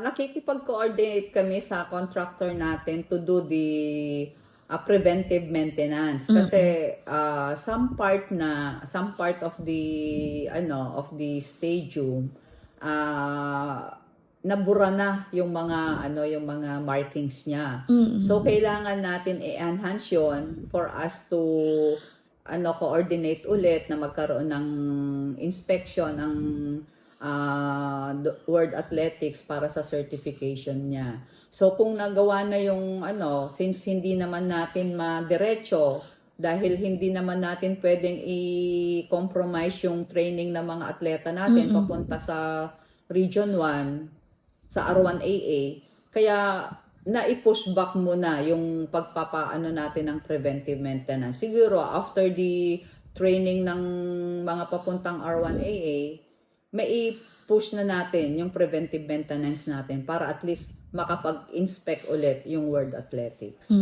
Nakikipag-coordinate kami sa contractor natin to do the preventive maintenance kasi some part of the stadium nabura na yung mga markings niya. So kailangan natin i-enhance 'yon for us to coordinate ulit na magkaroon ng inspection ng World Athletics para sa certification niya. So kung nagawa na yung since hindi naman natin madiretso dahil hindi naman natin pwedeng i-compromise yung training ng mga atleta natin papunta sa Region 1 sa R1AA, kaya na-push back muna yung pagpapaano natin ng preventive maintenance. Siguro after the training ng mga papuntang R1AA, may i-push na natin yung preventive maintenance natin para at least makapag-inspect ulit yung World Athletics.